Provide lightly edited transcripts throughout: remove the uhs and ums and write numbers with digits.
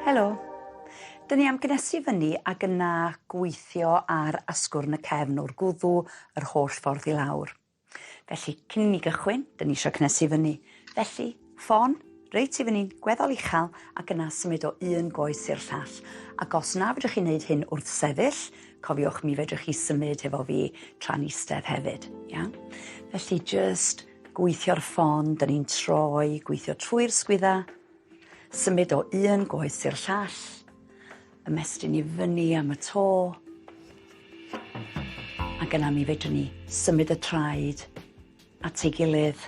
Helo. Dyn ni am gnesu fyny ac yna gweithio ar asgwrn y cefn o'r gwddw yr holl ffordd i lawr. Felly, cyn i ni gychwyn, dyn ni eisiau cnesu fyny. Felly, ffon, reit i fyny'n gweddol uchel ac yna symud o un goes i'r llall. Ac os na fedrwch chi wneud hyn wrth sefyll, cofiwch mi fedrwch chi symud hefo fi tra'n eistedd hefyd. Iawn? Felly, just gweithio'r ffon, dyn ni'n troi, gweithio trwy'r sgwydda, Symud o un goes i'r llall, ymestyn i fyny am y to, ac yna mi fedrwn ni symud y traed at ei gilydd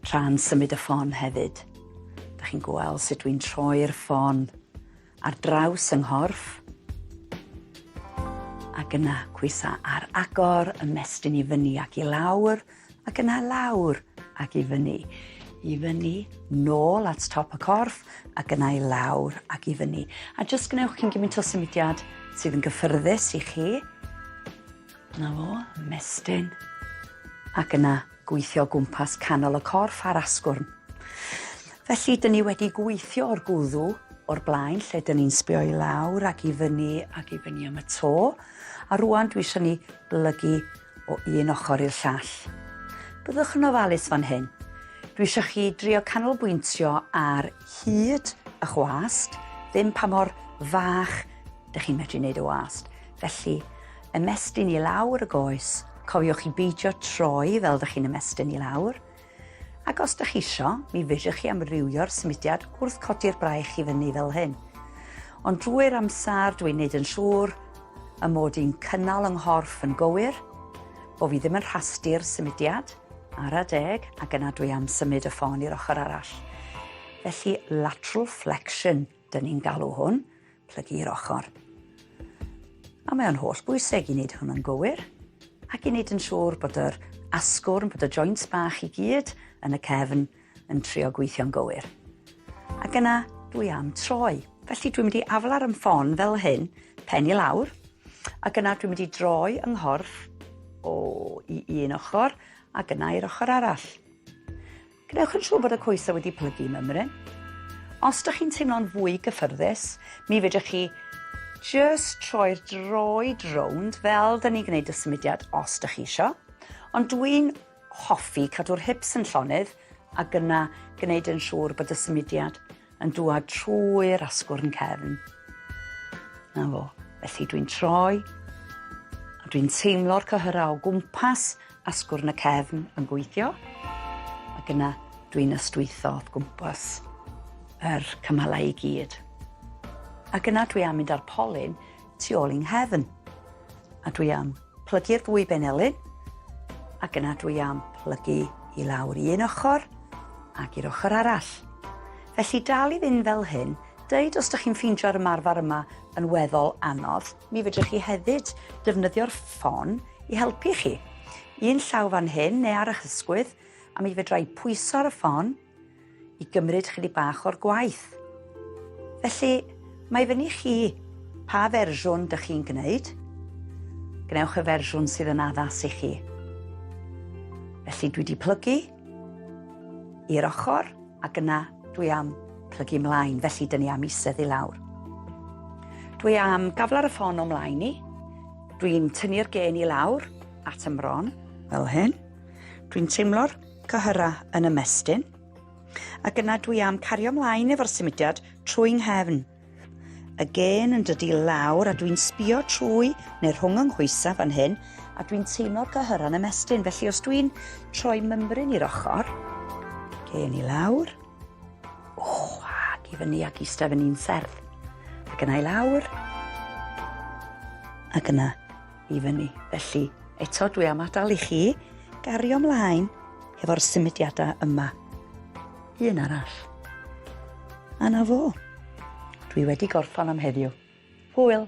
tra'n symud y ffon hefyd. Da chi'n gweld sut dwi'n troi'r ffon ar draws yng nghorff. Ac yna cwysa ar agor, ymestyn i fyny ac i lawr, ac yna lawr ac i fyny. I fyny, nôl at top y corff, ac yna i lawr ac i fyny. A jyst gwnewch cyn gymaint o symudiad sydd yn gyffyrddus i chi. Na fo, ymestyn. Ac yna gweithio o gwmpas canol y corff a'r asgwrn. Felly, dyn ni wedi gweithio o'r gwddw o'r blaen, lle dyn ni'n sbio i lawr ac i fyny ac i fyny am y to. A rwan dwi eisiau ni blygu o un ochr i'r llall. Byddwch yn ofalus fan hyn. Dwi eisiau chi drio canolbwyntio ar hyd y chwast, ddim pa mor fach dych chi'n medru wneud y wast. Felly, ymestyn i lawr y goes, cofiwch i beidio troi fel dych chi'n ymestyn i lawr. Ac os dych chi isio, mi fedrwch chi amrywio'r symudiad wrth codi'r braich i fyny fel hyn. Ond drwy'r amser, dwi'n neud yn siŵr y mod i'n cynnal yng nghorff yn gywir, bo fi ddim yn rhastu'r symudiad, ara deg, ac yna dwi am symud y ffon i'r ochr arall. Felly, lateral flexion, dyn ni'n galw hwn. Plygu i'r ochr. A mae o'n holl bwysig i wneud hwn yn gywir ac i wneud yn siŵr bod yr asgwrn, bod y joints bach i gyd yn y cefn yn trio gweithio'n gywir. Ac yna dwi am troi. Felly dwi'n mynd i afel ar 'y ffon fel hyn, pen i lawr, ac yna dwi'n mynd i droi yng nghorff o i un ochr ac yna i'r ochr arall. Gwnewch yn siŵr bod y coesau wedi plygu mymryn. Os dych chi'n teimlo'n fwy gyffyrddus, mi fedrwch chi jyst troi'r droed rownd fel dyn ni'n gwneud y symudiad os dych chi isio. Ond dwi'n hoffi cadw'r hips yn llonydd ac yna gwneud yn siŵr bod y symudiad yn dŵad trwy'r asgwrn cefn. Na fo. Felly dwi'n troi a dwi'n teimlo'r cyhyrau o gwmpas asgwrn y cefn yn gweithio ac yna dwi'n ystwytho wrth gwmpas yr cymalau i gyd. Ac yna dwi am mynd â'r polyn tu ôl i nghefn. A dwi am plygu'r ddwy benelin ac yna dwi am plygu i lawr i un ochr ac i'r ochr arall. Felly dal i fynd fel hyn, deud os ydych chi'n ffeindio'r ymarfer yma yn weddol anodd, mi fedrwch chi hefyd defnyddio'r ffon i helpu chi. Un llaw fan hyn neu ar eich ysgwydd, a mi fedra i pwyso ar y ffon i gymryd chydig bach o'r gwaith. Felly, mae fyny chi pa fersiwn dych chi'n gwneud. Gwnewch y fersiwn sydd yn addas i chi. Felly dwi wedi plygu i'r ochr ac yna dwi am plygu mlaen, felly dyn ni am isedd i lawr. Dwi am gafel ar y ffon o mlaen i. Dwi'n tynnu'r gen i lawr at y mron, fel hyn. Dwi'n teimlo'r cyhyrau yn ymestyn. Ac yna dwi am cario mlaen efo'r symudiad trwy nghefn. Y gen yn dod i lawr a dwi'n sbio trwy neu rhwng yng nghoesau fan hyn a dwi'n teimlo'r cyhyrau'n ymestyn. Felly os dwi'n troi mymryn i'r ochr, gen i lawr, oh, ac i fyny ac eistedd fyny'n serth. Ac yna i lawr, ac yna i fyny. Felly, eto dwi am adael i chi gario mlaen hefo'r symudiadau yma. Un arall. A na fo. Dwi wedi gorffan am heddiw. Hwyl!